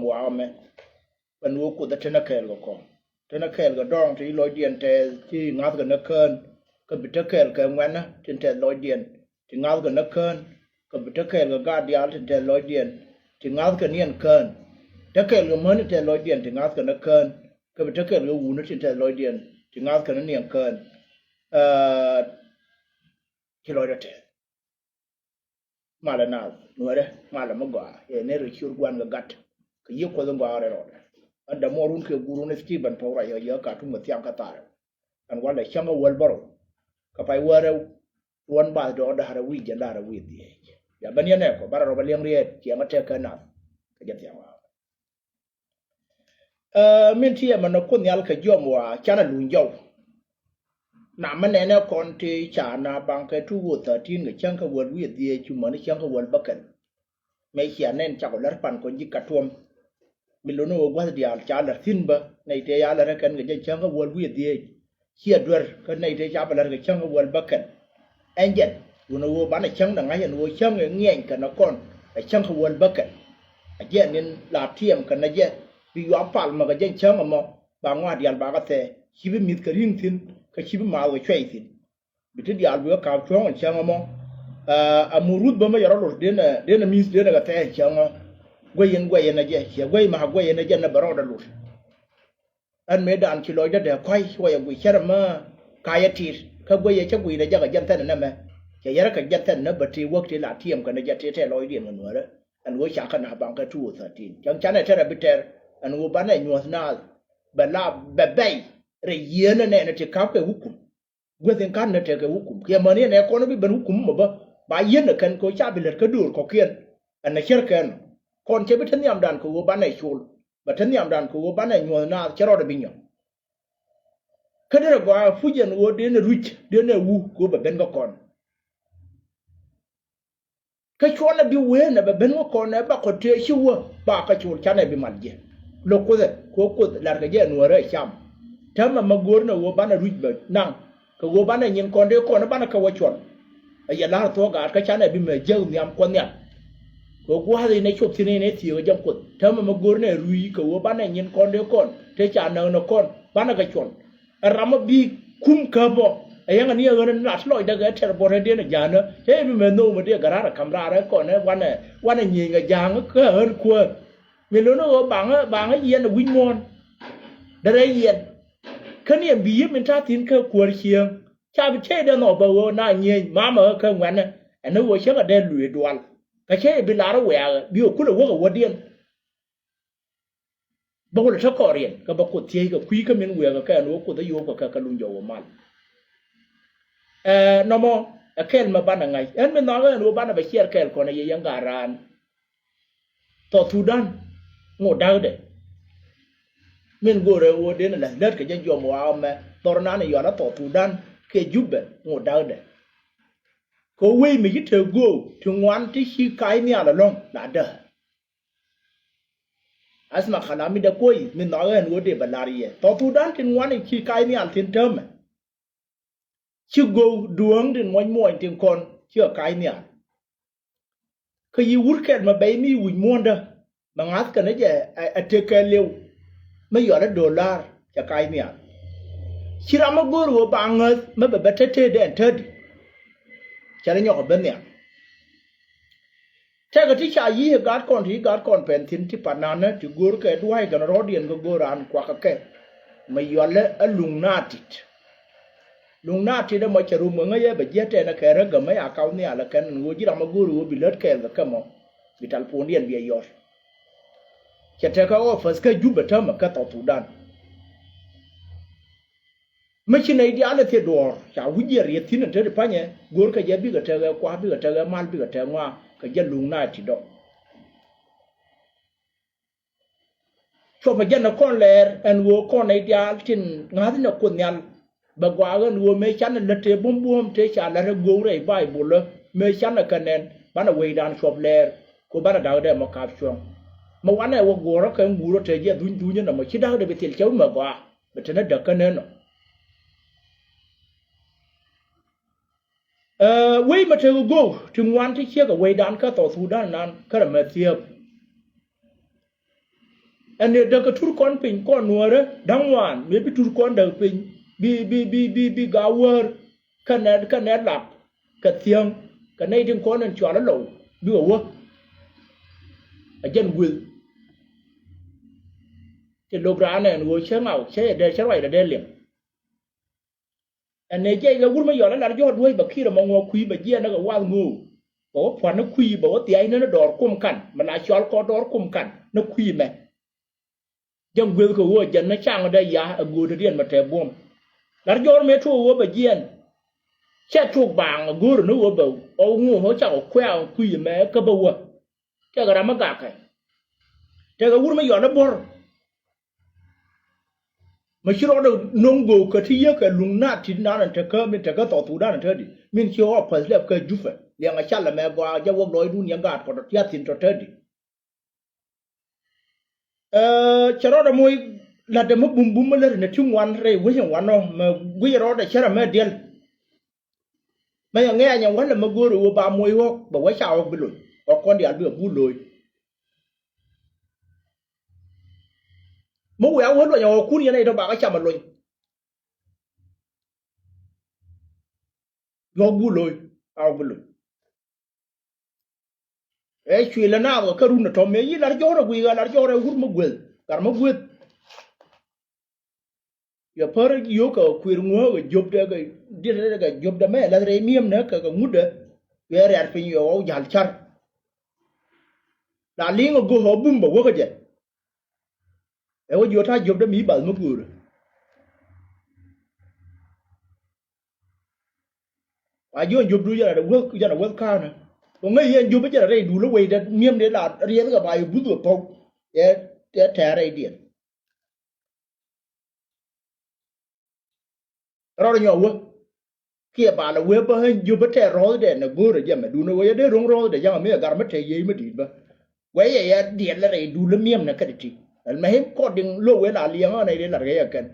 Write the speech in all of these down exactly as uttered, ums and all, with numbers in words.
wa̱a̱ mɛ. Bɛ ni wä Kuoth ɛ te nɛ kɛɛl kɛ kɔn. Te nɛ kɛɛl kɛ dɔ̱ŋ ti lɔcdiɛn tɛth ti ŋa̱thkɛ nɛ kään. Kä bi te kɛɛl kɛ ŋuɛ̈nä tin tɛth lɔcdiɛn ti ŋa̱thkɛ nɛ kään. Kä bi te kɛɛl kɛ gaat diaal tin tɛth lɔcdiɛn ti ŋa̱thkɛ niɛn kään. Te kɛɛl kɛ män tin tɛth lɔcdiɛn ti ŋa̱thkɛ nɛ kään. Kä bi te kɛɛl kɛ wun tin tɛth lɔcdiɛn ti ŋa̱thkɛ nɛ niɛn kään. Aa, ci lɔcdä tɛth. Malɛ naath Nuäärä, malɛ mi gɔaa, yɛ nɛy rɛy ciöt Gua̱n kɛ Gat. Kɛ yiëë Kuɔth in gɔaa rɛy rɔɔdɛ. Ɛn dämuɔɔrun kiɛ guurun Stephen Pɔw Ruac, yɛ Ka̱a̱tum kɛ thiaŋ kä thaarɛ. Ɛn walɛ cäŋ kä wäl bärɔw. Kɛ pay wäl rɛw, ruɔ̱n bath dɔɔk da̱ŋ rɛw wi̱i̱ jiɛn da̱ŋ rɛw wi̱i̱ dhieec. Bia ben yɛn ɛ kɔ, bärɛ rɔ bä liɛŋ riet, ciɛ ŋä tɛk kä nath. Kɛ jɛ thiaŋ wa̱a̱. Ɛ, min ti ɛmɛ nɔ Kuoth Nhial kɛ jiɔam wa canɛ luny jɔw. Nam mi nɛnɛ kɔn ti ca na baŋ kɛ two thousand thirteen kɛ cäŋ kä wäl wi̱i̱ dhieec cu mäni cäŋ kä wäl bäkɛl. Mëë cia nɛn cakɔ lär pan kɔn ji̱ ka tuɔm. Mi luni wä gua̱th diaal ca lär thi̱n bä nɛy tëë ca lär kɛn kɛ jɛ cäŋ kä wäl wi̱i̱ dhieec. Ciɛ duer kä nɛy tëë ca bä lär kɛ cäŋ kä wäl bäkɛl. Ɛn jɛn wun a ɣöö banɛ cäŋ dɛ ŋa̱c ɛn ɣöö cäŋ ɛ ŋiɛny kɛn ɛ kɔn ɛ cäŋ kä wäl bäkɛl. Ɛ jɛn in la tiɛm kɛn ɛ jɛ bi yuap pal mäk ɛ jɛn cäŋ ɛmɔ ba ŋɔaa diaal ba kä thɛɛ ci bi mi̱th kɛ ri̱ŋ thi̱n kä ci bi maath kɛ cuɛy thi̱n. Bi ti diaal bi wä ka̱a̱p cuɔ̱ŋ ɛn cäŋ ɛmɔ. Ɛ, ɛ mut ruth bä mä yɛ rɔ lor denɛ, denɛ mi̱th denɛ kɛ thɛɛ ɛn cäŋ ɔ. Guɛy in guɛy in ɛ jɛ ciɛ guɛy ma guɛy in ɛ jɛ nɛ bɛ rɔɔdɛ lor. Ɛn mëëdan ci lɔcdä dee kɔ̱a̱c wä yɛ guic cärɛ mä ka̱a̱c ɛ ti̱i̱t kä guɛy yɛ cä guic nɛ jɛ kɛ jɛn thɛn nɛmɛ. Cɛ yɛrɛ kɛ jɛn thɛn nɛ bä ti wäk ti la tiɛm kɛn ɛ jɛ ti tɛ lɔcdiɛn kɛ Nuäärä. Ɛn ɣöö ca kä na baŋ kɛ two thousand thirteen cäŋ canɛ tɛrɛ bi tɛr ɛn ɣöö banɛ nyuɔ̱th naath bɛ la bɛ bɛy rɛy yieenä nɛɛnɛ ti ka̱p kɛ hukum. Gueth in ka̱n ni tekɛ hukum kiɛ mäni ɛn ɛ kɔn bi ben hukum mɔ bä ba yieen ɛ kɛn kɛ ɣöö ca bi lät kä döör kɔ̱kiɛn. Ɛn ɛ cär kɛn kɔn cɛ bi te nhiamdan kɛ ɣöö banɛ col bɛ te nhiamdan kɛ ɣöö banɛ nyuɔ̱th naath cɛ rɔɔdɛ bi nyɔk. Kä derɛ gɔaa puc ɛn ɣöö denɛ ruc denɛ wu kɛ ɣöö bɛ ben kä kɔn. Kä cuɔlɛ bi wee nɛ bɛ ben wä kɔn ɛ bakɔ tëë ci wä ba kä col canɛ bi mal jiɛ. Lo̱k Kuoth ɛ kɛ ɣöö Kuoth la̱rkɛ jɛ ɛ Nuäärä ɛ cam. Täämɛ ma go̱o̱r nɛ ɣöö banɛ ruic bɛ naŋ kɛ ɣöö banɛ nyin kɔn dee kɔn ɛ banɛ kɛ wä cuɔl. Ɛ yɛ la̱r thuɔ̱k gaat kä canɛ bi mɛ jiäk nhiam Kuɔth Nhial. Kɛ ɣöö gua̱a̱th in ɛ cop thi̱n in ɛ thieek ɛ jɛm Kuoth. Täämɛ ma go̱o̱r nɛ ruic kɛ ɣöö banɛ nyin kɔn dee kɔn tëë ca näk nɛ kɔn banɛ kɛ cuɔl. Ɛ ram ɔ bi kum käp ɔ ɛ yɛn ɛ ni ɛ ɣän ɛ ni la ti lɔcdɛ kɛ tɛr bɔt ɛ diɛn ɛ ja̱a̱nä cɛ bi mɛ nhöök mɛ dee gɛ raar ɛ ka̱m raar ɛ kɔn ɛ wanɛ wanɛ nyieny kɛ ja̱a̱ŋ kä ɣän kuäär. Mi lo̱n ɛ ɣöö baŋä baŋä yiɛn ɛ wi̱c muɔ̱ɔ̱n. Därɛ yiɛn kä ni ɛn bi yiëp min ta̱a̱ thi̱n kä kuäär cieŋ. Ca bi cɛy dee nhɔk bä ɣöö na nyieny mamɛ ɣä kä ŋuɛ̈nɛ ɛn ɛ ɣöö cäŋɛ dee luëë dual. Kä cä yɛ bi lar ɛ wɛ̈ɛ̈kɛ bi ɛ kulɛ wäk ɛ wädiɛn. Bä kulɛ te kɔɔriɛn kä bä Kuoth thiec kɛ kui̱ kä min wëëkä kɛ ɛn ɣöö Kuoth ɛ yio̱o̱pkɛ kɛ kɛ luny jɔw ɛ mal. Ɛɛ nɔmɔ ɛ kɛl mɛ banɛ ŋa̱c ɛn mi nhɔakä ɛn ɣöö banɛ bɛ ciɛɛr kɛɛl kɔn ɛ yɛ yɛn gaat raan. Thɔɔth Thudan ŋot da̱kdɛ. Min go̱o̱rɛ ɣöö den ɛ la̱th lät kɛ jɛ jiɔm wa̱a̱ mɛ dhɔr nan ɛ yɔal ɛ Thɔɔth Thudan kɛ Jubɛ ŋot da̱kdɛ. Kɛ wec mi ci te göök ti ŋuan ti ci kac nhial ɛlɔ̱ŋ la däär. Asma kalami dɛ kuɔy mi nhɔakä ɛn ɣöö dee bɛ la̱r yɛ Thɔɔth Thudan tin ŋuan in ci kac nhial thi̱n täämɛ. Ci göök duääŋ tin muɔc muɔny tin kɔn cikɛ kac nhial. Kä yi wur kɛl mɛ bɛy mi wi̱c muɔ̱ɔ̱ndä mɛ ŋa̱th kɛn jɛ ɛ tëk kɛɛliw. Mi yɔl ɛ do̱la̱r cɛ kac nhial. Ci ram mi go̱o̱r ɣöö ba ŋäth mi bɛ bɛ te tëëdɛ ɛn tätdi. Cɛ rɛ nyɔk ɛ ben nhial. Tɛkɛ ti ca yi̱i̱ ɛ gat kɔn ti gat kɔn pɛn thi̱n ti pananä ti go̱o̱r kɛ dua̱a̱c kɛn rɔ̱diɛn kɛ go̱o̱r raan kuakä kɛ. Mɛ yɔlɛ ɛ luŋ naatit. Luŋ naatit ɛmɔ cɛ rum ɛ ŋäc ɛ bɛ jiɛt tɛn ɛ kɛ räk gämä ya kaw nhial ɛ kɛn ɛn ɣöö ji̱ ram ɛ go̱o̱r ɣöö bi lät kɛɛl kɛ kɛ mɔ. Bi talpondiɛn bi ɛ yɔt. Cɛ tekɛ office kä Jubɛ täämɛ kä Thɔɔth Thudan. Mi ci nɛy diaal ɛ thiet duɔ̱ɔ̱r ca wi̱c jiɛ rieth thi̱n ɛn te ti pa̱nyɛ go̱o̱rkɛ jɛ bikɛ tekɛ kua̱r bikɛ tekɛ mal bikɛ tekɛ ŋɔaa kɛ jɛ luŋ naatit dɔ̱ŋ. Cuɔpɛ jɛn ɛ kɔn lɛɛr ɛn ɣöö kɔn nɛy diaal tin ŋa̱thnɛ Kuoth Nhial. Bɛ gɔaa ɣän ɣöö mëë canɛ lät tëë buɔ̱m buɔ̱ɔ̱m tëë ca la̱t ɛ göök rɛy Baybölä mëë canɛ kɛ nɛn banɛ wecdan cuɔp lɛɛr. Kɛ ɣöö banɛ da̱kdɛ mɔ ka̱p cuɔ̱ŋ. Mɛ wanɛ wä guɔ̱ɔ̱rä kɛ ŋuurä te jiɛ dhuny dhunyä nɔmɔ ci da̱kdɛ bi thil cɛ wä mɛ gɔaa. Bɛ te ni däk kä nɛn ɔ. Ɛ, wec mɛ tekɛ göök ti ŋuan ti ciek ɛ wecdan kä Thɔɔth Thudan nan kärɛ mɛ thiäk. Ɛn ëë däk kɛ tur kɔn piny kɔn nuäärä da̱ŋ ŋuan mëë bi tur kɔn däk piny bi, bi, bi, bi, bi ga̱a̱ wäär kä nɛt, kä nɛt lap kɛ thiäŋ kɛ nɛy tin kɔn ɛn cɔal ɛ lɔw bikɛ wä. A jɛn guëth. Ti lok raan ɛn ɣöö cä ŋaw cä yɛ dee cä ruacdɛ dee liŋ. Ɛn ëë jiɛc kɛ wur mi yɔl ɛ lar jɔ̱ɔ̱r duec bɛ ki̱i̱r ɛmɔ ŋuɔ kui̱ bɛ jiɛɛn ni kɛ wath ŋöö. Bɛ wä pua̱n ni kui̱ bɛ wä thia̱a̱c ni ni dɔɔr kum kan mi la cɔal kɔn dɔɔr kum kan ni kui̱ mɛ. Jɛn guëth kɛ ɣöö jɛn ni caŋ dee ya ɛ göötädiɛn mɛ tɛɛ buɔ̱m. Lar jɔ̱ɔ̱r mëë tuɔɔk ɣöö bɛ jiɛɛn. Cɛ tuɔɔk baaŋ ɛ göörä ni ɣöö bɛ ɣɔw ŋuɔ ɣöö cakɔ kuɛ̈ɛ̈ kui̱ mɛ kä bä wä. Tëëkɛ ram mi gakɛ. Tëëkɛ wur mi yɔl i̱ buɔ̱r. Mi ci rɔɔdɛ no̱ŋ göök kä ti yiëkɛ luŋ naat ti naan ɛn tekä min tekä South Sudan ɛn tätdi min ci ɣɔɔ päth lɛp kä Jupɛ liɛŋɛ cal ɛmɛ gɔaa jɛ wä lɔcdun yɛn gaat kɔtɔ tiath thi̱n tɔ tätdi. Cɛ rɔɔdɛ moc la̱tdɛ mi bumbum mi lät ɛn ti ŋuan rɛy wec ɛn wanɔ mɛ guic rɔɔdɛ cärɛ mɛ diɛl. Mɛ yɛ ŋɛɛny ɛn wälɛ mɛ go̱o̱rɛ ɣöö ba moc ɣɔ̱k bɛ wä ca ɣɔ̱k bi loc ɣɔ̱k kɔn diaal bikɛ bul loc. Mi wiaa wä luɔny ɛ ɣɔ̱kun yɛn ɛ tɔ bakä cam ɛ luɔny. Ɣɔ̱k bul loc a ɣɔ̱k bi loc. Ɛ cuël ɛ naath kɛ kä run ɛ tɔ̱ mëë yi lar jɔ̱ɔ̱r ɛ gui̱i̱k ɛ lar jɔ̱ɔ̱r ɛ wur mi guëth gat mi guëth. Yɛ pär yio̱o̱k kɛ kuëër ŋuäk kɛ jiöpdɛ kɛ dietdɛ kɛ jiöpdɛ mɛ lath rɛy mi̱emnɛ kɛ kɛ ŋutdɛ. Yɛ rɛ̈t piny yɛ ɣɔw ja̱l ca̱r. La li̱ŋ ɛ go̱o̱k ɛ bum bɛ wäkä jɛ. Ɛ wä jiöt ta̱a̱ jiöpdɛ mi bath mi göörä. Wa jiön jiöpdu jɛn a wäth jɛn a wäth ka̱a̱nä. Kɛ ŋäc yɛn jiöpdä jɛn a rɛy duul ɛ wecdɛ mi̱emdɛ la riɛth kɛ ba yɛ buth kɛ pɔk. Yɛ tɛ̈r rɛydiɛn. Rɔɔdɛ nyɔk wä kiɛ bal ɛ wee bä ɣän jiöp ɛ tɛɛr rɔɔdɛ nɛ go̱o̱rɛ jɛ mɛ duundɛ wee yɛ dee ro̱ŋ rɔɔdɛ ja̱ŋ ɛ mi ɛ gar mi tɛɛr yiey mi di̱i̱t bä. Wee yɛ yɛ diɛl ɛ rɛy duul ɛ mi̱emnɛ kä ti ti ɛl mɛ him kɔt diŋ lo̱k wee la liɛŋ ɣän ɛ dee la̱r kɛ yɛ kɛn.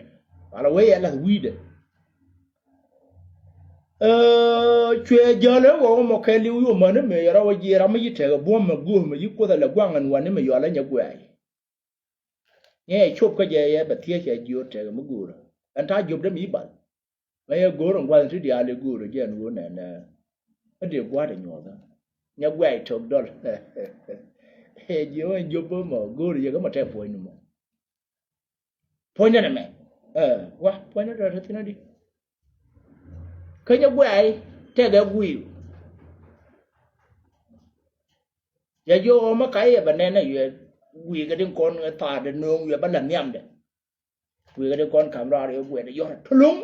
Bal ɛ wee yɛ la̱th wi̱i̱dɛ. Cuɛ jäl ɛ ɣɔw mɔ kɛɛliw yo̱o̱ mäni mëë yɛ rɔw ɛ jiɛ ram mi yi tɛk ɛ buɔ̱m mɛ guɔ̱ɔ̱m mɛ yi kuoth ɛ lɛ gua̱ŋ ɛn wani mɛ yɔal ɛ nyɛ guɛɛy. Nyɛ cop kä jɛ yɛ bɛ thiec cɛ jiöt tɛk mi go̱o̱rä. Ɛn ta̱a̱ jiöpdä mi bath. Mɛ yɛ go̱o̱r in gua̱th in ti diaal i̱ go̱o̱rä jɛ ɛn ɣöö nɛnɛ. Kä dee gua̱a̱t in nyuɔthä. Nyɛ guɛc tok dɔl. Ɛ jiö ɛn jiöp bä mɔ go̱o̱rä jɛ kä mɔ tɛk puɔ̱ny ni mɔ. Puɔ̱nydɛ nɛmɛ. Ɛ wa puɔ̱nydɛ tɔ̱ te thi̱n adi. Kä nyɛ guɛc tɛkɛ gui̱i̱. Yɛ jiök ɣɔ̱mä ka yɛ bɛ nɛn ɛ yuɛ gui̱i̱kɛ tin kɔn thaatdɛ nööŋ yuɛ bä la̱th nhiamdɛ. Gui̱i̱kɛ tin kɔn ka̱m raar yɛ guɛdɛ yɔ̱t ɛ tuluŋ.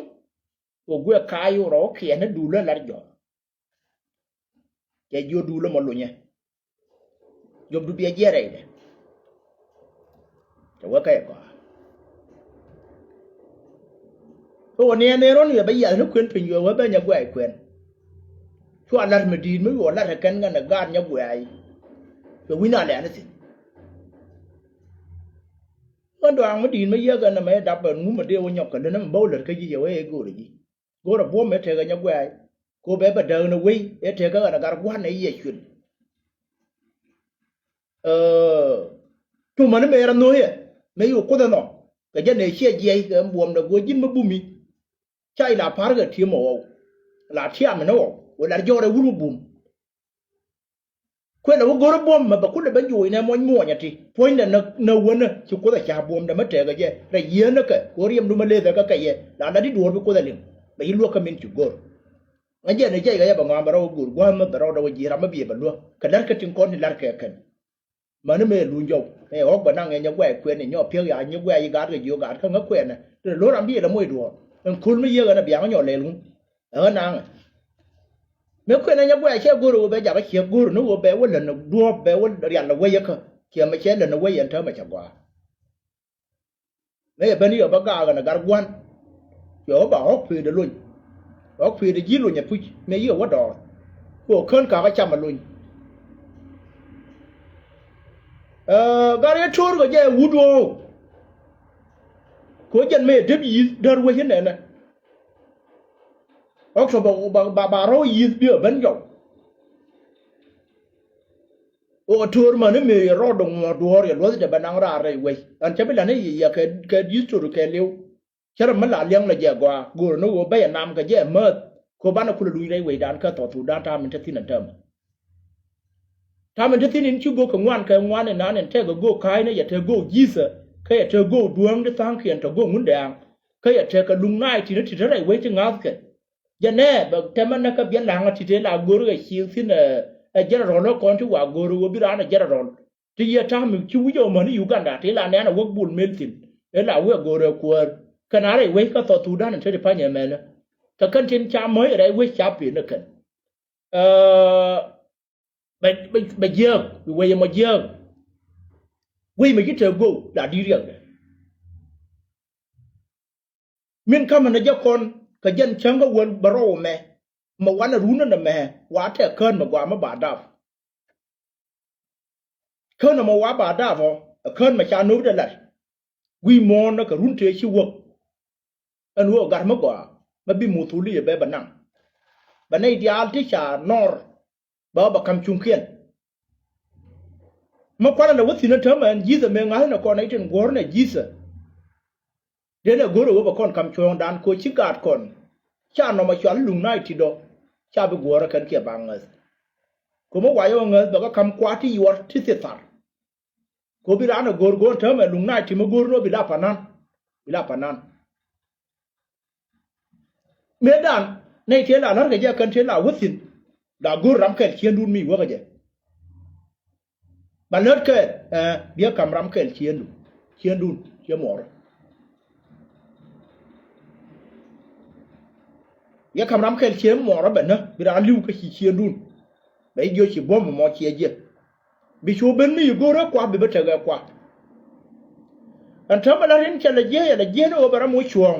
Kɛ guiɛ ka̱a̱c wä rɔw kiɛn ni duulä lar jɔ̱ɔ̱r. Cɛ jiö duulä mɔ lunyɛ. Jopdu biɛ jiɛt rɛydɛ. Cɛ wä kɛ kɔa. Kä wä niɛn ni rɔ̱n yɛ bä yiath ni kuën piny yɛ wä bä nyɛ guɛɛy kuɛn. Cua lat mi di̱i̱t mi yuɔ lat ɛ kɛn ŋän ɛ gaat nyɛ guɛɛy. Cɛ wi̱n a lɛɛn thi̱n. Ɣän dɔaŋ mi di̱i̱t mi yiäk ɛn ɛmɛ dap ɛn ŋum ɛ dee wä nyɔk kɛ lät ɛmɛ bä wä lät kä ji̱ yɛ wä ɛ go̱o̱rɛ ji̱. Go̱o̱rɛ buɔ̱m ɛ tekɛ nyɛ guɛɛy. Kɛ ɣöö bɛ bɛ dääk ni wec ɛ tekɛ ɣän ɛ gat gua̱n ɛ yiɛ cuël. Ɛ, tumäni mëë rɔ nho̱o̱yɛ mëë yi kuoth ɛnɔ kɛ jɛn ëë ciɛ jiɛc kɛ buɔ̱mdɛ go̱o̱r ji̱n mi bumi. Ca yi la pa̱r kɛ ti̱em ɛ ɣɔw la tiam ni ɣɔw wee la jɔɔr ɛ wur mi bum. Kuël ɛ wä go̱r ɛ buɔ̱m mɛ bɛ kulɛ ben juɔc nɛ muɔ̱ny muɔ̱ny ɛ ti puɔ̱nydɛ nä wänä ci kuoth ɛ ca buɔ̱mdɛ mi tɛɛk ɛ jɛ rɛy yieenä kɛ kɛ ɣöö riɛmdu mi lethɛ kä kɛ yɛ la la di duɔ̱ɔ̱r bi kuoth ɛ liŋ. Bɛ yi luäk kä min ci go̱r. Ŋäc jɛn ɛ jiɛc kɛ yɛ bɛ ŋɔaam bɛ rɔw ɛ go̱r gua̱a̱th mi bɛ rɔw dɛ wä ji̱ ram mi biɛ bɛ luäk kɛ la̱rkɛ tin kɔn ti la̱rkɛ kɛn. Mäni mëë luny jɔw ɛ ɣɔ̱k bɛ naŋ ɛ nyɛ guɛc kuɛn ɛ nyɔ piɛk ya nyɛ guɛc yi gaat kɛ jiök gaat kä ŋä kuɛnɛ. Ti lo̱r ram bi ɛ lɛ moc duɔ̱ɔ̱r ɛn köl mi yiëk ɛn ɛ biaŋ nyɔ lɛl ŋu. Ɛ ɣän naŋɛ. Mëë kuɛnɛ nyɛ guɛc cɛ go̱r ɛ ɣöö bɛ jakä ciek go̱r ni ɣöö bɛ wä län ɛ duɔ̱ɔ̱p bɛ wä rial ɛ wec ɛ kä. Ciɛ mɛ cɛ län ɛ wec ɛn täämɛ cɛ gɔaa. Mëë yɛ ben yɛ bä gaak ɛn ɛ gar gua̱n. Yɛ wä ba ɣɔ̱k pëëdɛ lony. Ɣɔ̱k pëëdɛ ji̱ lony ɛ puc mëë yɛ wä dɔɔr. Kɛ ɣöö kän kakä cam ɛ lony. Ɛ, gar yɛ to̱o̱r kɛ jɛ ɛ wut ɣɔ̱ɔ̱k. Kɛ ɣöö jɛn mëë yɛ dep yi̱th där wec inɛnɛ. Ɣɔ̱k tɔ ba, ba, ba, ba rɔ̱ yi̱th bi ɛ ben jɔw. Ɣöö töör mäni mëë yɛ rɔɔdɛ ŋuɔ̱ɔ̱r duɔ̱ɔ̱r yɛ luɔ̱thdɛ bɛ naŋ raar rɛy wec. Ɣän cä bi la̱t ni yɛ kɛ, kɛ history kɛ li̱w. Cä rɔ mi la liɛŋ lɛ jɛ gɔaa, go̱o̱rä ni ɣöö bä yɛ nam kɛ jɛ määth. Kɛ ɣöö banɛ kulɛ luny rɛy wecdan kä South Sudan ta̱a̱ min te thi̱n ɛn täämɛ. Ta̱a̱ min te thi̱n in ci go̱o̱k kɛ ŋuan kɛ ŋuan in naan in tɛk kɛ go̱o̱k ka̱a̱cnä yɛ te go̱o̱k Jesus, kä yɛ te go̱o̱k duäŋ di tha̱a̱ŋkiɛn tɔ go̱o̱k Ŋundɛɛŋ. Kä yɛ te kɛ luŋ naai ti̱n ti te rɛy wec ti ŋa̱thkɛ. Jɛ nɛ bɛ tɛmɛ näkä biɛ la̱ŋä ti te la go̱o̱r kɛ ciëŋ thi̱n, ɛ, ɛ general ɛ kɔn ti wa go̱o̱r ɣöö bi raan ɛ general. Ti yɛ ta̱a̱ mi ci wi̱c ɛ mäni Uganda ti la nɛn ɛ wäk Bol Mel thi̱n. Ɛ la wek go̱o̱r ɛ kuäär. Kɛn a rɛy wec kä South Sudan in te ti pa̱ny ɛmɛnɛ. Kɛ kɛn tin ca mäc rɛy wec ca pen ɛ kɛn. Ɛ, bɛ, bɛ, bɛ jiääk, bi wec ɛmɔ jiääk. Wec mɛ ci te go̱o̱k la di̱t riɛkdɛ. Min ka̱mä ni jɛ kɔn kɛ jɛn cäŋ kä wäl bä rɔw ɛmɛ. Mɛ wanɛ run ɛn ɛmɛ wa tɛ kään mɛ gɔaa mɛ ba dap. Kään ɛmɔ wa ba dap ɔ ɛ kään mɛ ca nöpdɛ lat. Wi̱i̱ muɔ̱ɔ̱n ni kɛ run tëë ci wäk. Ɛn ɣöö gat mi gɔaa mɛ bi muthuli yɛ bɛ bɛ naŋ. Bɛ nɛy diaal ti ca nɔr bɛ ɣä bɛ ka̱m cuŋkiɛn. Mi kualɛ lɛ wä thi̱n ɛ täämɛ ɛn Jesus mëë ŋa̱thnɛ kɔn nɛy tin guɔ̱rnɛ Jesus. Denɛ go̱r ɛ wä bɛ kɔn ka̱m cuɔ̱ɔ̱ŋdan kɛ ɣöö ci gaat kɔn ca nɔmɔ cɔal i̱ luŋ na̱a̱c ti̱t ɔ ca bi guɔ̱ɔ̱rä kɛn kiɛ ba ŋäth. Kɛ mi wacä wä ŋäth bɛ kɛ ka̱m kua̱r ti yuɔr ti thil thar. Kɛ ɣöö bi raan ɛ go̱r go̱o̱r täämɛ luŋ na̱a̱c ti̱t mi go̱r ni ɣöö bi la pa̱n na̱n, bi la pa̱n na̱n. Mëëdan nɛy tëë la la̱rkɛ jɛ kɛn tëë la wä thi̱n la go̱r ram kɛl ciëŋdun mi wäkä jɛ. Ba lät kɛɛl, ɛ, biɛ ka̱m ram kɛl ciëŋdu, ciëŋdun cië muɔɔrä. Biɛ ka̱m ram kɛl ciëŋ muɔɔrä bɛ nä bi raan li̱w kä ci ciëŋdun. Bɛ jiö ci buɔ̱m mɔ ciɛ jiɛ. Bi cu ben mi yi go̱o̱rä kua̱ bi bä tekɛ kua̱. Ɛn täämɛ la rin cɛ lɛ jiɛ yɛ lɛ jiɛ ni ɣöö bɛ ram wä cuɔ̱ɔ̱ŋ.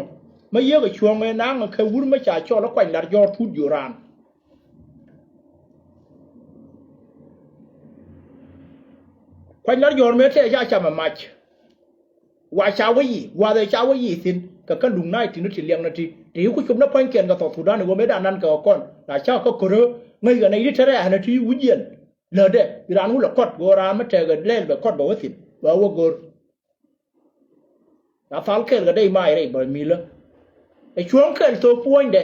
Mä yiëëkɛ cuɔ̱ɔ̱ŋ ëë naŋ kɛ wur mä ca cɔl ɛ kuany lar jɔ̱ɔ̱r tuut jiö raan. Kuany lar jɔ̱ɔ̱r mëë tɛɛ ca cam ɛ mac. Wa ca wä yic, wathɛ ca wä yic thi̱n kɛ kä luŋ na̱a̱c ti̱n ti liɛŋnä ti. Ti yi ku cop nä pua̱nykiɛn kɛ South Sudan i̱ wä mëëdan nan kɛ kɔn la ca kä körä ŋäc kɛ nɛy ti te rɛ̈ɛ̈nä ti wi̱c yɛn. Lätdɛ bi raan wulɛ kɔt go̱o̱r raan mi tɛkɛ lɛl bɛ kɔt bɛ wä thi̱n bɛ wä go̱o̱r. Ca thal kɛɛl kɛ dee i̱ mac rɛy bä milä. Ɛ cuɔ̱ɔ̱ŋ kɛɛl thok puɔ̱nydɛ.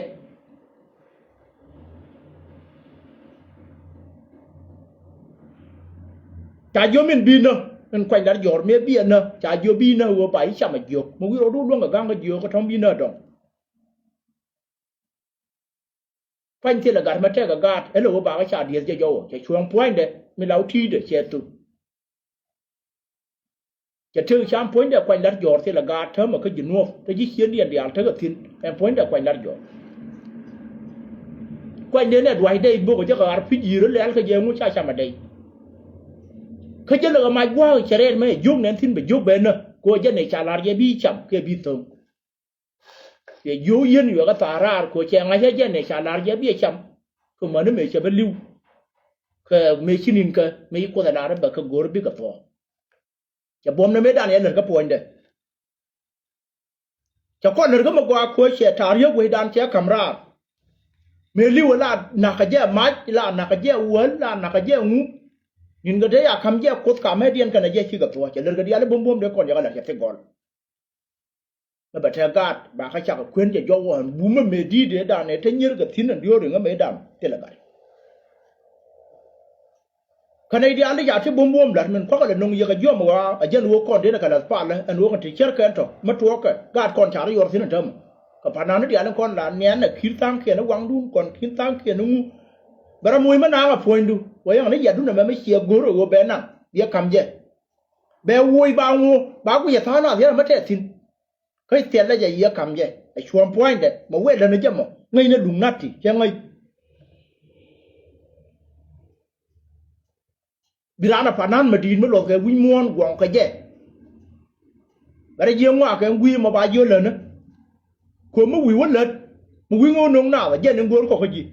Ca jiök min bi nä in kuany lar jɔ̱ɔ̱r mëë bi ɛ nä ca jiök bi nä ɣöö ba i̱ cam ɛ jiök mi wi̱i̱ rɔɔdu luäŋ kɛ ga̱ŋ kä jiök kä tɔ̱ŋ bi nä dɔ̱ŋ. Kuany thilɛ gat mɛ tɛk ɛ gaat ɛ lɛ ɣöö ba kä ca dieth jɛ jɔwä cɛ cuɔ̱ɔ̱ŋ puɔ̱nydɛ mi la wä ti̱i̱dɛ cɛ thuk. Cɛ tëk cam puɔ̱nydɛ kuany lat jɔ̱ɔ̱r thilɛ gaat täämɛ kä ji̱ nuɔ̱ɔ̱p te ji̱ ciëndiɛn diaal tekɛ thi̱n ɛn puɔ̱nydɛ kuany lat jɔ̱ɔ̱r. Kuanydɛ nɛ dua̱cdɛ i̱ bok ɛ jɛ kɛ ɣar pi̱ ji̱i̱r ɛ lɛ̈ɛ̈l kä jɛ ŋu ca cam ɛ dɛy. Kä jɛ lɛ kɛ mac gua̱a̱k cɛ rɛɛl mɛ jiök nɛn thi̱n bɛ jiök bɛ nä kɛ ɣöö jɛ nɛ ca la̱r jɛ bi cam kɛ bi tho̱ŋ. Cɛ jiök yien yuɛ kä thaar raar kɛ ɣöö cɛ ŋa̱c ɛ jɛ nɛ ca la̱r jɛ bi ɛ cam. Kɛ mäni mëë cɛ bä li̱w kɛ mëë ci ni̱n kä mëë ci kuoth ɛ la̱r ɛ bɛ kɛ go̱r bikɛ thuɔ̱ɔ̱ŋ. Cɛ buɔ̱m ni mëëdan yɛ lät kä puɔ̱nydɛ. Cɛ kɔn lät kä mi gɔaa kuäär cɛ ta̱a̱ riek wecdan cɛ ka̱m raar. Mëë li̱wä la na̱kä jɛ mac la na̱kä jɛ wäl la na̱kä jɛ ŋu. Ni̱n kɛ dee ya ka̱m jɛ kuoth kamɛdiɛn kɛnɛ jɛ cikɛ thuɔ̱ɔ̱c cɛ lät kɛ diaal i̱ buɔ̱m buɔ̱m dee kɔn yɛ kɛ lät cɛ thik gɔl. Ɛ bɛ tɛ gaat ba kä cakɛ kuën cɛ jɔk ɣɔ̱ɔ̱n bumä mëë di̱i̱t ëëdan ëë te nyier kɛ thi̱n ɛn diööri ŋä mëëdan thilɛ gat. Kä nɛy diaal ti ca ti buɔ̱m buɔ̱m la̱t min kua̱kɛ lɛ no̱ŋ yɛ kɛ jiɔam ɣɔaa ɛ jɛn ɣöö kɔn dee ni kɛ la̱th palä ɛn ɣöö kɛn ti cär kɛn tɔ̱ mi tuɔɔkɛ gaat kɔn ca rɔ yuɔr thi̱n ɛn täämɛ. Kɛ pa̱n naan ni diaal in kɔn la niɛn ɛ ki̱r tha̱a̱ŋkiɛn ɛ waŋdun kɔn ki̱n tha̱a̱ŋkiɛn ɛ ŋu. Bɛ rɔ moc mi naaŋ ɛ puɔ̱nydu wä yɛn ni yatdun ɛmɛ mi ciɛ go̱r ɛ ɣöö bɛ naŋ biɛ ka̱m jɛ. Bɛ woc ba ŋu ba guic ɛ tha̱a̱ŋ naath yɛn ɛmɛ tɛth thi̱n. Kä thilɛ jɛ yiëë ka̱m jɛ ɛ cuɔ̱ɔ̱ŋ puɔ̱nydɛ mɛ wëë lät ni jɛ mɔ ŋäcnɛ luŋ na̱t ti cɛ ŋäc. Bi raan ɛ pa̱n na̱n mɛ di̱i̱t mi luɔth kɛ wi̱c muɔ̱ɔ̱n guɔ̱ŋ kɛ jɛ. Bɛ rɛ jiëë ŋɔak kɛ wi̱i̱ mɔ ba jiö lät ni. Ko̱ mi wi̱i̱ wä lät mi wi̱i̱ ŋä wä no̱ŋ naath ɛ jɛ ni go̱o̱r kɔk kä ji̱.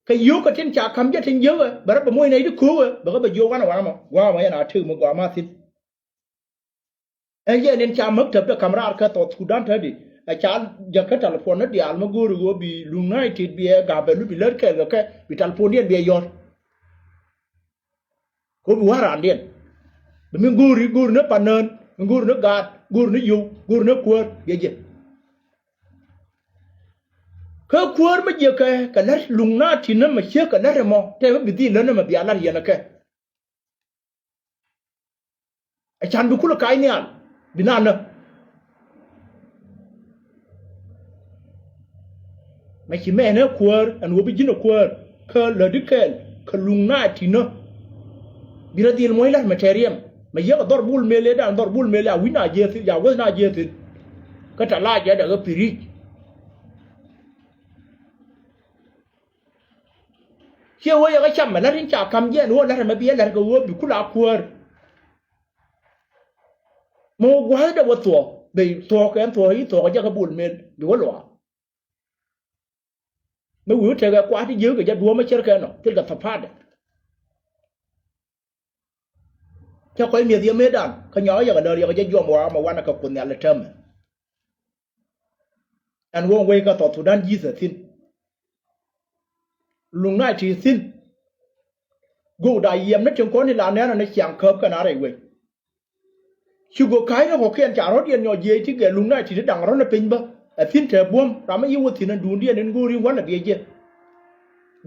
Kɛ yio̱o̱k kɛ tin ca ka̱m jɛ tin jiäk ɛ bɛ rɔ bɛ moc nɛy ti köök ɛ bɛ kɛ bɛ jiök wanɛ wanɛ mɔ gua̱a̱ mɔ yɛn a tëk mi gɔaa ma thi̱n. Ɛn yɛ nin ca mäk täp dee ka̱m raar kɛ South Sudan tätdi ɛ ca jäk kä telephone ni diaal mi go̱o̱ri ɣöö bi luŋ na̱a̱c tit bi ɛ ga̱a̱p ɛ lu bi lät kɛɛl kɛ kɛ bi telephone diɛn bi ɛ yɔ̱r. Bä bi wa̱r raandiɛn. Bi min go̱o̱ri, go̱o̱ri ni panään, min go̱o̱ri ni gaat, go̱o̱ri ni yio̱w, go̱o̱ri ni kuäär, biɛ jiɛ. Kä kuäär mi jiɛ kɛ, kɛ la̱t luŋ na ti̱n ni mɛ ciek kɛ la̱t ɛmɔ, tɛmɛ bi dhil lät ni mɛ bia la̱t yɛn ɛ kɛ. Ɛ can bi kulɛ ka̱c nhial bi naan nä. Mɛ ci mɛn ɛ kuäär ɛn ɣöö bi ji̱n ɛ kuäär kä lätdi kɛɛl kɛ luŋ na ti̱n nä. Bi rɔ dhil muɔ̱c la̱t mɛ tɛriɛm mɛ yiëk ɛ dhɔr bul mel ëëdan dhɔr bul mel ɛ a wi̱c na jiëëth thi̱n, ya wäth na jiëëth thi̱n. Kä tɛ la jɛ dɛ ɣä pi̱ri̱c. Ciɛ ɣöö yɛ kɛ cam mɛ la̱t in ca ka̱m jiɛn ɣöö la̱t ɛmɛ bi yɛ la̱t kɛ ɣöö bi kula kuäär. Mɛ wä gua̱a̱thdɛ wä thuɔ̱k, bɛ thuɔ̱k kɛn thuɔ̱k i̱ thuɔ̱k jɛ kɛ bul mel bi wä luaak. Mɛ wi̱i̱ wä tekɛ kua̱r ti jiäk kɛ jɛ duɔ̱ɔ̱mä cärkɛ nɔ thilkɛ thapa̱a̱dɛ. Cä kɔc mi̱eth yɛ mëëdan kä nyɔak yɛ kɛ lär yɛ kɛ jɛ juɔm wa̱a̱ mɛ wanɛ kɛ Kuoth Nhial ɛ täämɛ. Ɛn wä wec kä South Sudan ji̱thɛ thi̱n. Luŋ na ti thi̱n. Göök da yiɛm ni tin kɔn ni la nɛɛnɛ ni ciaŋ käp kɛn a rɛy wec. Ci gök ka̱cni kɔ̱kiɛn ca rɔ̱t yɛn nyɔk jiɛc ti gɛ luŋ na ti ti da̱ŋ rɔ̱n ɛ piny bä. Ɛ thi̱n te buɔ̱m ram mi yi wä thi̱n ɛn duundiɛn in go̱o̱ri in wälɛ biɛ jiɛ.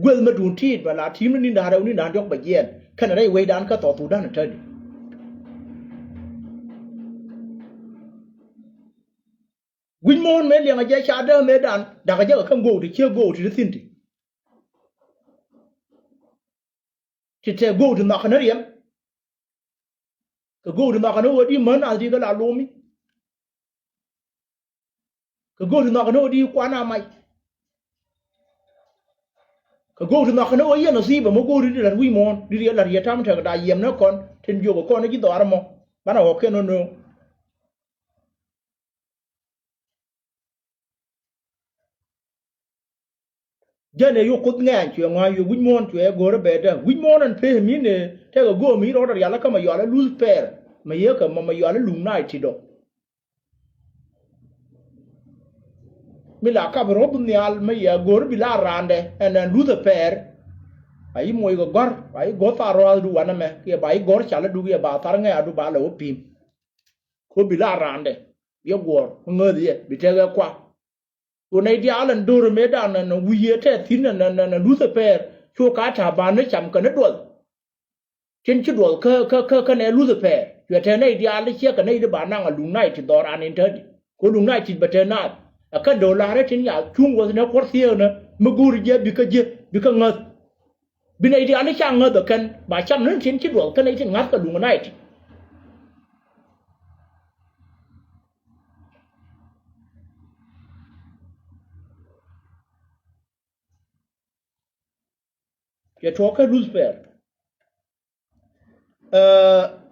Gueth mi duun tiit bɛ la ti̱i̱m ni ni̱n da̱ŋ rɛw ni̱n da̱ŋ diɔ̱k bɛ jiɛɛn kɛnɛ rɛy wecdan kä South Sudan ɛ tätdi. Wi̱c muɔ̱ɔ̱n mëë liɛŋɛ jɛ ca dääk mëëdan da̱kɛ jɛ kɛ kä go̱o̱k ti ciek go̱o̱k ti ti thi̱n ti. Ti tɛ go̱o̱k ti nhɔakä ni riɛm. Kɛ go̱o̱k ti nhɔakä ni ɣöö di män ath di kä la lomi. Kɛ go̱o̱k ti nhɔakä ni ɣöö di kuan a mac. Kɛ go̱o̱k ti nhɔakä ni ɣöö yɛn a thi̱i̱p ɛmɔ go̱o̱k di di la̱t wi̱i̱ muɔ̱ɔ̱n di di la̱t yɛ tam tekɛ da̱a̱ yiɛm ni kɔn tin jiök kɔn ni ji̱ dhɔaar ɛmɔ banɛ ɣɔ̱kiɛn nööŋ. Jɛn ɛ yuk Kuoth ŋɛ̈ny cuɛ ŋɔa̱a̱c yuk wi̱c muɔ̱ɔ̱n cuɛ go̱o̱rä bɛɛdä wi̱c muɔ̱ɔ̱n ɛn pee mi ni tekɛ go̱o̱r mi rɔɔdɛ rial kä mɛ yual ɛ luth pɛɛr mɛ yekɛ mɛ mɛ yual ɛ luŋ na̱a̱c ti̱t ɔ. Mi la kap ro̱p nhial mi yɛ go̱r bi la raandɛ ɛn ɛn luth ɛ pɛɛr. A yi moc kɛ gɔ̱r a yi go̱r thaar rɔathdu wanɛ mɛ kiɛ ba yi gɔ̱r cal adu kiɛ ba thar ŋɛ̈ɛ̈du ba lɛ wä pi̱i̱m. Ko bi la raandɛ yɛ guɔ̱ɔ̱r mi ŋääth yɛ bi tɛk ɛ kua. Ko nɛy diaal ɛn do̱r mëëdan ɛn wi̱i̱ ɛ tɛth thi̱n ɛn ɛn ɛn luth ɛ pɛɛr. Cu ka ta̱a̱ ban ni cam kɛn ni duɔth. Tin ci duɔth kä kä kä kä nɛ luth ɛ pɛɛr cuɛ te nɛy diaal i̱ ciɛ kɛ nɛy di ba naŋ a luŋ na̱y ti dhɔr an in tätdi. Ko luŋ na̱y ti bɛ te naath ɛ kɛn do̱r la̱rä tin yath cuŋ wäth nɛ kuɔr thieeknä mi go̱o̱ri jiɛ bikä jiɛ bikä ŋäth. Bi nɛy diaal i̱ ca ŋäth ɛ kɛn ba cam ni tin ci duɔth kä nɛy tin ŋa̱th kɛ luŋ na̱y ti. Cɛ tuɔɔk kɛ luth pɛɛr.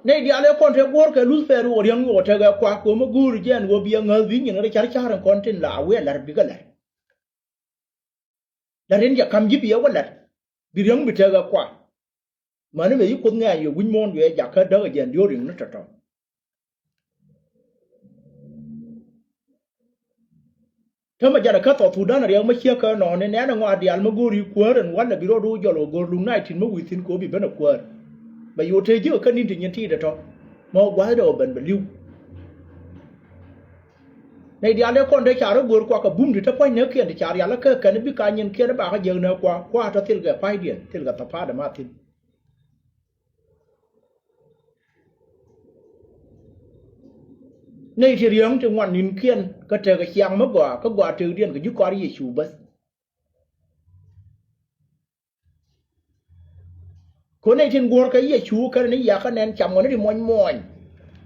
Nɛy diaal ëë kɔn te guɔ̱ɔ̱r kɛ luth pɛɛr wä riäŋ wä tekɛ kuak kɛ wä mi go̱o̱r jɛn wä biɛ ŋäth bi nyin kä car car in kɔn tin la wiɛ la̱r bikɛ la̱r. La̱r in jɛ ka̱m ji̱ biɛ wä la̱r bi riäŋ bi tekɛ kuak. Mäni mëë yi Kuoth ŋɛ̈ny yɛ wi̱c muɔ̱ɔ̱n yɛ jakä däk ɛ jɛn diööriŋ ni tɔ̱tɔ̱. Tämɛ jɛn ɛ kä South Sudan riɛk mi ciek kä nɔɔni nɛn ɛ ŋɔak diaal mi go̱o̱ri kuäär ɛn walɛ bi rɔɔdu jɔl ɣä go̱o̱r luŋ na̱y tin mi wi̱i̱ thi̱n kɛ ɣöö bi ben ɛ kuäär. Bɛ yo̱o̱ tëë ji̱ kɛ kä ni̱n ti nyin ti̱i̱t ɛ tɔ̱ mɛ ɣä gua̱thda ɣä ben bɛ li̱w. Nɛy diaal ëë kɔn te ca rɔ go̱o̱r kuak kɛ bum ti te pua̱ny nɛɛkiɛn ti ca rial ɛ kä kɛn bi ka nyinkiɛn ɛ bakä jiäk nɛɛ kuak kua̱a̱ tɔ̱ thilkɛ pa̱cdiɛn thilkɛ thapa̱a̱t ɛmath thi̱n. Nɛy ti riäŋ ti ŋuan ni̱nkiɛn kä tekɛ ciaŋ mi gɔaa kä gɔaa tëkdiɛn kɛ ji̱ kɔaar Yecu bäth. Ko nɛy tin guɔ̱ɔ̱r kɛ Yecu kɛn ni yakä nɛn cam ŋɔni ti muɔny muɔny.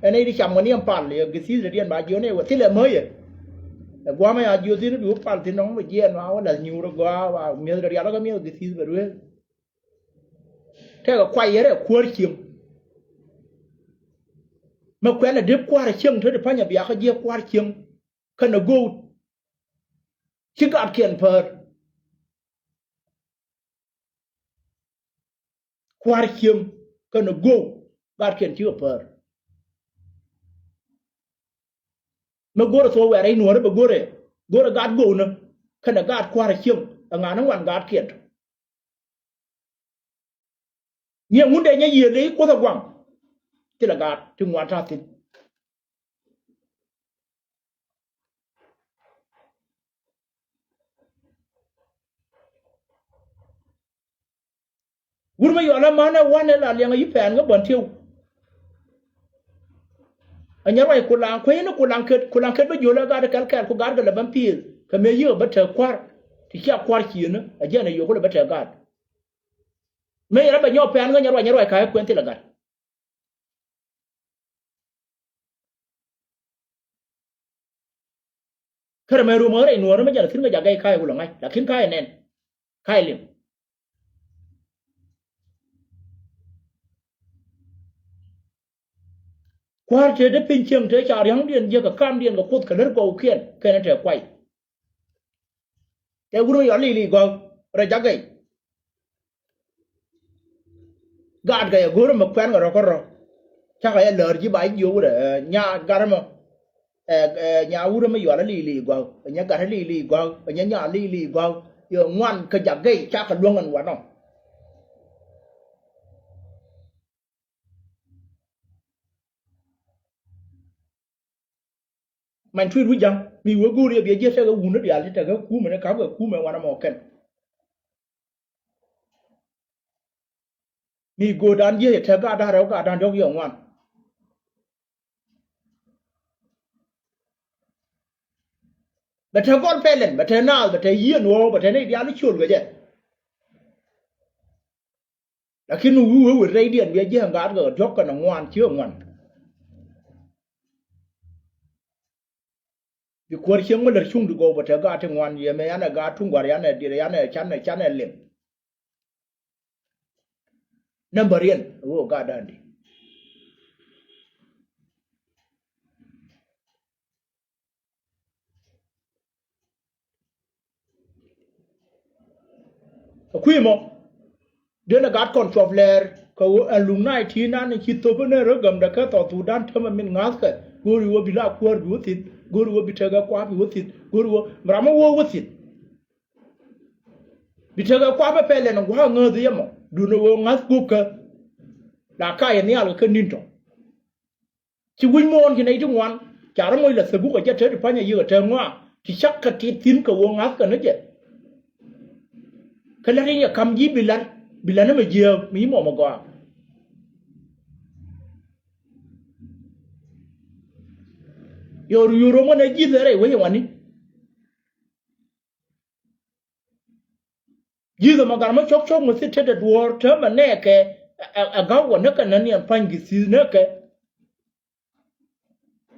Ɛn nɛy ti cam ŋɔni ɛn pal yɛ githith rɛdiɛn ba jiɔn ɛ wä thilɛ mäyɛ. Ɛ guamɛ a jiɔth thin bi wä pal thin nɔŋ bɛ jiɛɛn wa wä lath nyuur ɛ gɔaa wa mi̱eth rɛdial kä mi̱eth githith bɛ rueeth. Tekɛ kuay yɛrɛ kuäär cieŋ. Mɛ kuɛn ɛ dep kua̱r cieŋ te ti pa̱nyɛ biakä jiɛ kua̱r cieŋ. Kɛnɛ go̱o̱t ci gatkiɛn päär. Kua̱r cieŋ kɛnɛ go̱o̱t gatkiɛn cikɛ päär. Mɛ go̱rɛ thuɔ̱k wɛɛrɛ i̱ nuɔ̱ɔ̱rä bɛ go̱rɛ go̱rɛ gat go̱o̱tnä kɛnɛ gat kua̱r cieŋ. Ɛ ŋa̱n ɛ ŋuan gatkiɛn. Ni ɛŋu dee nyɛ yiëë ley Kuoth ɛ guaŋ? Thilɛ gaat ti ŋuan ta̱a̱ thi̱n. Wut mi yɔal ɛ man ɛ wanɛ la liɛŋ ɛ yi pɛn ŋä bän tiw. Ɛ nyɛ ruac kulaŋ kuecni kulaŋ ket, kulaŋ ket bä jiöl ɛ gat kɛl kɛl ku gat kɛ lɛ bän pi̱i̱th kɛ mëë yiëë bä te kua̱r. Ti cia kua̱r ciënä ɛ jiɛn ɛ yio̱k ku lɛ bä te gat. Mëë yɛn ɛ bɛ nyɔk pɛn ŋä nyɛ ruac nyɛ ruac ka̱a̱c kuɛn thilɛ gat. Kärɛ mɛ ruɔm ɣä rɛy nuɔ̱ɔ̱rä mi jɛn a thi̱n kɛ jak gɛy ka̱a̱c wulɛ ŋa̱c lakin ka̱a̱c nɛn. Ka̱a̱c liŋ. Kua̱r tëë dee piny cieŋ tëë ca ria̱ŋdiɛn jiäk kɛ kamdiɛn kɛ Kuoth kɛ lär gɔwkiɛn kɛnɛ tëë kuay. Tëë wur mi yɔal li̱i̱ li̱i̱ gɔ̱a̱k rɛy jak gɛy. Gaat kɛ yɛ go̱o̱r ɛmɛ kuɛn kɛ rɔ kä rɔ. Cakɛ yɛ läär ji̱ ba ji̱ jiök wurɛ ɛ nya gat ɛmɔ. Ɛ ɛ nya wurɛ mi yɔal a li̱i̱ li̱i̱ gɔ̱a̱k ɛ nyɛ gat a li̱i̱ li̱i̱ gɔ̱a̱k ɛ nyɛ nya li̱i̱ li̱i̱ gɔ̱a̱k. Yɛ ŋuan kɛ jak gɛy cakɛ luäŋ ɛn wanɔ. Many tui̱t wi̱c ja̱ŋ mi wee go̱o̱r yɛ biɛ jiɛ tekɛ wun ni diaal ti tekɛ kumɛ ni ka̱pkɛ kumɛ wanɛ mɔ kɛn. Mi go̱o̱rdan jiɛ yɛ tek gatdan rɛw gatdan diɔ̱k yɛ ŋuan. Bɛ te gɔl pɛlɛn bɛ te naath bɛ te yieen ɣɔw bɛ te nɛy diaal i̱ ciöl kɛ jɛ. Lakin mi wi̱i̱ wee wër rɛydiɛn wi̱i̱ ji̱ ɛŋ gaat kɛ diɔ̱k kɛnɛ ŋuan ci ɛ ŋuan. Bi kuäär cieŋ mi lät cuŋ di gɔw bɛ te gaat ti ŋuan yɛ mɛ yan ɛ gaat tuŋ gua̱r yan ɛ diɛt yan ɛ can ɛ can ɛ liŋ. Nambäriɛn ɣöö gatdan di. Ɛ kui̱ mɔ. Denɛ gat kɔn cuɔp lɛɛr kɛ ɣöö ɛn luŋ naac ti̱i̱ nan ci thop ni rɔ gämdɛ kä South Sudan tämɛ min ŋa̱thkɛ. Go̱o̱ri ɣöö bi la kuäär bi wä thith. Go̱o̱ri ɣöö bi tekɛ kua̱r bi wä thith. Go̱o̱ri ɣöö mi ram mi wä wä thith. Bi tekɛ kua̱r bä pɛlɛn gua̱a̱k ŋääth yɛ mɔ. Duundɛ ɣöö ŋa̱th guöpkä. La ka yɛ nhial kɛ kä ni̱n tɔ. Ci wi̱c muɔ̱ɔ̱n ci nɛy ti ŋuan ca rɔ moc la thäk wukɛ jɛ te ti pa̱nyɛ yiëk ɛ te ŋɔaa ti cak kɛ tit thi̱n kɛ ɣöö ŋa̱thkɛ ni jɛ. Kä la̱t in yɛ ka̱m ji̱ bi la̱t bi la̱t ni mɛ jiääk mi ci mɔmɛ gɔaa. Yɔr yur rom ɣän ɛ ji̱th ɛ rɛy wec ɛ wani. Ji̱th ɛmɔ gat mɔ cɔk cɔk mi thit tetdɛ duɔ̱ɔ̱r täämɛ nɛɛkɛ ɛ, ɛ, ɛ ga̱w wä näkɛ näniɛn pa̱ny gi̱ thi̱i̱th näkɛ.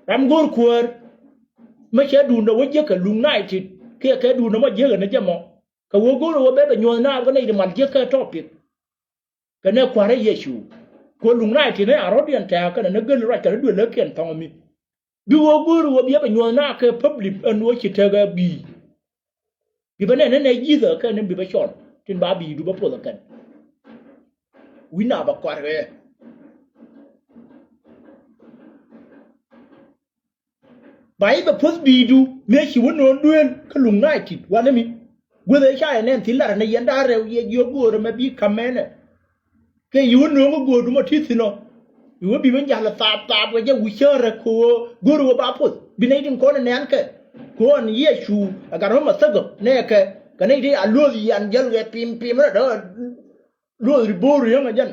Ram go̱o̱r kuäär mi cɛ duundɛ wä jiäkɛ luŋ naac tit kiɛ kɛ duundɛ mɔ jiäkɛ ni jɛ mɔ. Kɛ wä go̱o̱r wä bɛ bɛ nyuɔ̱th naath kɛ nɛy ti mal jiäk kɛ tɔpik. Kɛ nɛ kua̱rä Yecu. Kɛ luŋ naac tit ni a rɔ̱diɛn tɛ̈ɛ̈k kɛnɛ ni gel ruac kɛnɛ duël lä kiɛn thɔŋ mi. Bi wä go̱o̱r wä biɛ bɛ nyuɔ̱th naath kɛ public ɛn wä ci tekɛ bi̱i̱. Bi bä nɛn ni nɛ ji̱thä kɛn ni bi bä cɔl tin ba bi̱i̱du bä poth ɛ kɛn. Wi̱na bä kua̱r ɣɛɛ. Ba i̱ bɛ puɔ̱th bi̱i̱du mëë ci wä nööŋ duëël kä luŋ naac tit wanɛ mi. Guäth ëë ca yɛ nɛn thi̱n lat ɛn ɛ yɛn da̱a̱ rɛw yɛ jiök göörä mɛ bi ka̱m mɛnɛ. Kɛ yi wä nööŋ kä göördu mɔ ti thi̱n ɔ. Yi wä bi mi ja̱l ɛ thaap thaap kɛ jɛ wi̱c cäärä kɛ ɣöö go̱o̱rä wä ba puɔ̱th bi nɛy tin kɔn ɛ nɛn kɛ. Kɛ ɣöö ɛn Yecu ɛ gat mɔ mɛ thäk ɔ nɛɛkɛ kɛ nɛy ti a luɔ̱th yan jäl kɛ pim pim rɛ dɔ̱. Luɔth ri bo̱o̱r riäŋ ɛ jɛn.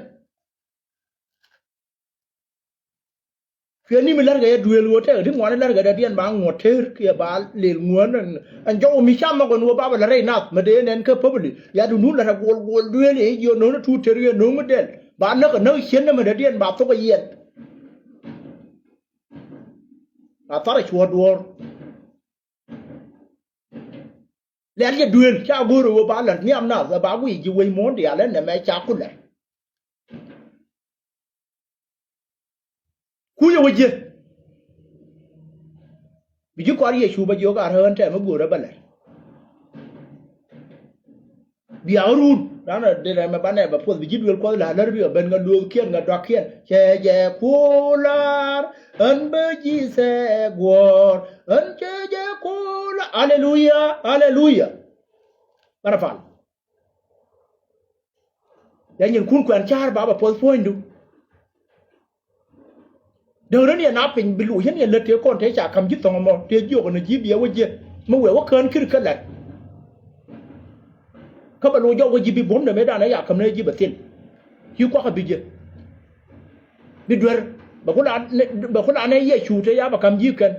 Cuɛ ni mi la̱rkɛ yɛ duëël ɣöö tɛk ti ŋuani la̱rkɛ dɔ̱diɛn ba ŋuɔ̱t teer kiɛ ba lel ŋuäär ɛn, ɛn jɔw mi cam mɔk ɛn ɣöö ba bɛ la̱t rɛy nath mɛ dee nɛn kä päpli. Ya dundun la̱t ɛ guɔl guɔl duëël i̱ jiɔ no̱o̱n ɛ tuut ter yɛ no̱o̱ŋ mi dɛl ba näk ɛ näk ciën nɛmɛ dɔ̱diɛn ba thok ɛ yɛn. A thar ɛ cuɔ̱ɔ̱r duɔ̱ɔ̱r. Lɛl jɛ duëël ca go̱o̱r ɛ ɣöö ba la̱t nhiam nath ɛ ba guiy ji̱ wec muɔ̱ɔ̱n diaal ɛn nɛmɛ ca kulɛ. Kucä wä ji̱. Bi ji̱ kɔaar Yecu bä jiök a rään tɛm mi go̱o̱rä bä lɛr. Bia ɣä run ran a dee rɛmɛ banɛ bɛ puɔth bi ji̱ duël kuɔth la lär bi ɣä ben ŋa luööthkiɛn ŋa duakiɛn cɛ jɛ kuolar. Ɣän bä ji̱ thɛ guɔ̱ɔ̱r ɣän cɛ jɛ kuolar. Aleluya, aleluya. Banɛ pal. Ya nyinkun kuɛn ca̱a̱r ba bɛ puɔth puɔ̱nydu. Däŋ rän yɛn a piny bi luc yɛn yɛn lät tëë kɔn tëë ca ka̱m ji̱ thɔŋ ɛmɔ tëë jiök ɛn ji̱ biɛ wä jiɛ mi wëë wä kään kir kä la̱t. Kä bɛ loc jɔk wä ji̱ bi buɔ̱mdɛ mëëdan ɛ ya ka̱m ni ji̱ bɛ thil. Ci kuakä bi jiɛ bi duer bɛ ku la bɛ ku la nɛ Yecu tëë ya bɛ ka̱m ji̱ kɛn.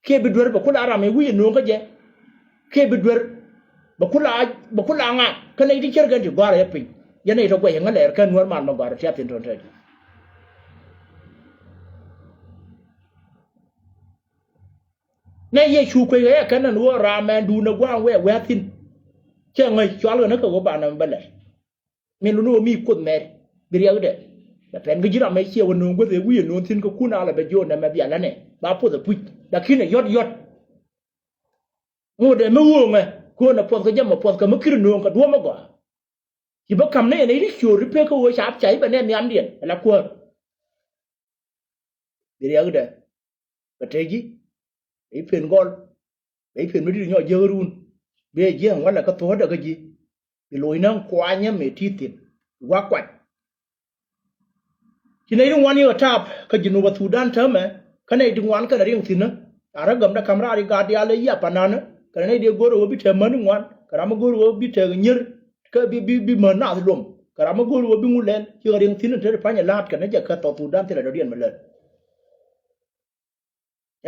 Kiɛ bi duer bɛ ku la ram ɛ wi̱i̱ ɛ nööŋ kä jɛ. Kiɛ bi duer bɛ ku la bɛ ku la ŋa kä nɛy ti cär kɛn ti gɔ̱a̱r ɛ piny. Yɛn nɛy tɔ guɛc ɛ ŋä lɛɛr kɛn Nuäär mal mɛ gɔ̱a̱r ɛ tiath thi̱n tɔ̱n tɛt. Nɛ Yecu kuec ɛ kɛn ɛn ɣöö ram ɛn duundɛ gua̱a̱ŋ wɛɛ wɛ̈thi̱n. Cɛ ŋäc cɔal ɣän ɛ kɛ ɣöö banɛ mɛ bä lɛr. Min luni wä mi Kuoth mɛr bi riɛkdɛ. Bɛ pɛn kä ji̱ ram ɛ ciɛ wä nööŋ guäth ɛ wi̱i̱ ɛ nööŋ thi̱n kä kun alɛ bɛ jiɔn nɛmɛ bia länɛ ba puɔth ɛ puc. Lakin ɛ yɔ̱t yɔ̱t. Ŋot ɛ mi ɣööŋɛ köön ɛ puɔth kä jɛ mɛ puɔth kä mi kir nööŋ kɛ duɔ̱ɔ̱m ɛ gɔaa. Ci bä ka̱m ni ɛn ɛ ri ciöör ri pek kä ɣöö ca ca i̱ bɛ nɛ nhiamdiɛn ɛ la kuäär. Bi riɛkdɛ. Bɛ te ji̱ bɛ ji̱ pen gɔl bɛ ji̱ pen mi di̱t nyɔk jiäk run. Bɛ jiäk ŋualɛ kä thuɔ̱ɔ̱dɛ kä ji̱ bi loc näŋ kuanyä mëë ti thi̱n. Gua̱k kuany. Ci nɛy ti ŋuan yɛ kɛ taap kä Jinub a Thudan täämɛ kä nɛy ti ŋuan kɛnɛ riɛŋ thi̱n. A rä gämdä ka̱m raar i̱ gaat diaal ɛ yiap ananä kɛnɛ nɛy ti go̱r ɛ ɣöö bi te män i̱ ŋuan kɛ ram mi go̱r ɛ ɣöö bi te nyier. Kä bi bi bi män naath luɔm kɛ ram mi go̱r ɛ ɣöö bi ŋu lɛl ci kɛ riɛŋ thi̱n in te ti pa̱ny ɛ la̱a̱t kɛnɛ jɛ kä South Sudan thilɛ dɔ̱diɛn mi lät.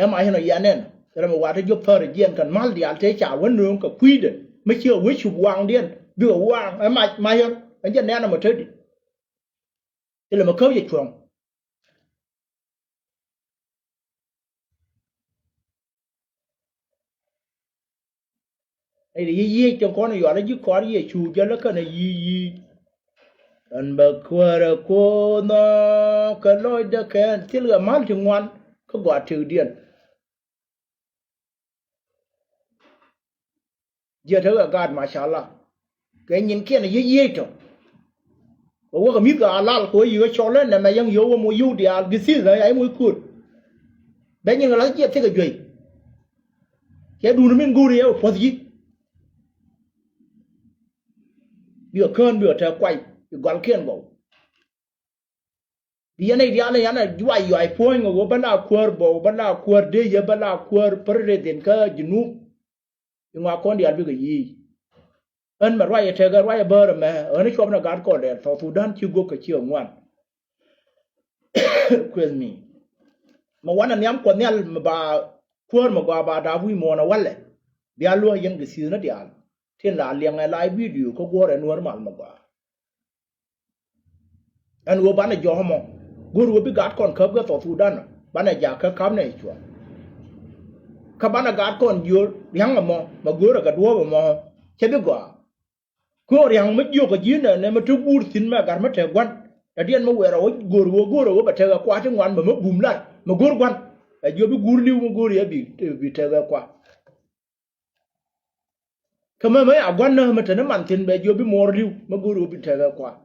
Ɛmɛ a yɛn ɔ yɛn ɛn thilɛ mi wa̱a̱ te jiɔp thäär ɛ jiɛn kɛn mal diaal te ca wä nööŋ kɛ kui̱dɛ mi ci ɛ wec cup waŋdiɛn bikɛ waŋ ɛ mac ma yɛn ɛn jɛ nɛn ɛmɔ te di. Thilɛ mi käp yɛ cuɔ̱ŋ. Nɛy ti yic yiëëc tin kɔn yual ji̱ kɔaar Yecu jäl kɛnɛ yic yic. Ɛn bɛ kuäärɛ Kuoth nɔ kɛ lɔcdɛ kɛn thilkɛ mal ti ŋuan kä gɔaa tëkdiɛn. Jiɛ tekɛ gaat macala kɛ nyinkiɛn yic yiëëc tɔ. Kɛ wäkɛ mi̱th kɛ alal kɛ wä yi̱k ɛ cɔl ɛn nɛmɛ yäŋ yio̱w wä moc yio̱w diaal githith ɛ ya i̱ moc kuöt. Bɛ nyin kɛ la̱th jiɛ thikɛ juey. Cɛ duundɛ min go̱o̱ri yɛ wä puɔ̱th ji̱. Bikɛ kään bikɛ te kuay i̱ gɔlkiɛn gɔw. Bi yɛn nɛy diaal ni yan a juay yuay puɔ̱ny ŋɛ ɣöö bä la kuäär bɔw bä la kuäär dee yɛ bä la kuäär president kä Jinub. I̱ ŋɔak kɔn diaal bikɛ yiic. Ɣän mɛ ruac ɛ tekɛ ruac ɛ bäär ɛmɛ ɣän i̱ cuɔp ni gat kɔn dɛɛr South Sudan ci gök kɛ ci ɛ ŋuan. Kueth mi mɛ wanɛ nhiam Kuɔth Nhial mɛ ba kuäär mɛ gɔaa ba daap wi̱i̱ muɔ̱ɔ̱n ɛ walɛ. Bia luäk yɛn kɛ thi̱i̱thni diaal tin la liɛŋɛ la i̱ bidio kä guɔ̱ɔ̱rɛ Nuäär mal mɛ gɔaa. Ɛn ɣöö banɛ jɔk ɛmɔ go̱o̱r ɣöö bi gat kɔn käp kɛ South Sudan banɛ jak kä ka̱pnɛ cuɔ̱ɔ̱ŋ. Kä banɛ gat kɔn jiöör ria̱ŋ ɛmɔ mɛ go̱o̱rɛ kɛ duɔ̱ɔ̱p ɛmɔ cɛ bi gɔaa. Kɛ ɣöö ria̱ŋ mi jiök kä ji̱ nɛnɛ mi te guur thi̱n mɛ gat mi te gua̱n. Dɔ̱diɛn mi wɛɛr ɛ ɣöö go̱o̱r ɣöö go̱o̱r ɛ ɣöö bɛ tekɛ kua̱r ti ŋuan bɛ mi bum lar mi go̱o̱r gua̱n. Ɛ jiök bi guur li̱w mi go̱o̱r yɛ bi, bi tekɛ kua̱r. Kä mɛ mɛ a gua̱n nä mɛ te ni man thi̱n bɛ jiök bi muɔɔr li̱w mɛ go̱o̱r ɣöö bi tekɛ kua̱r.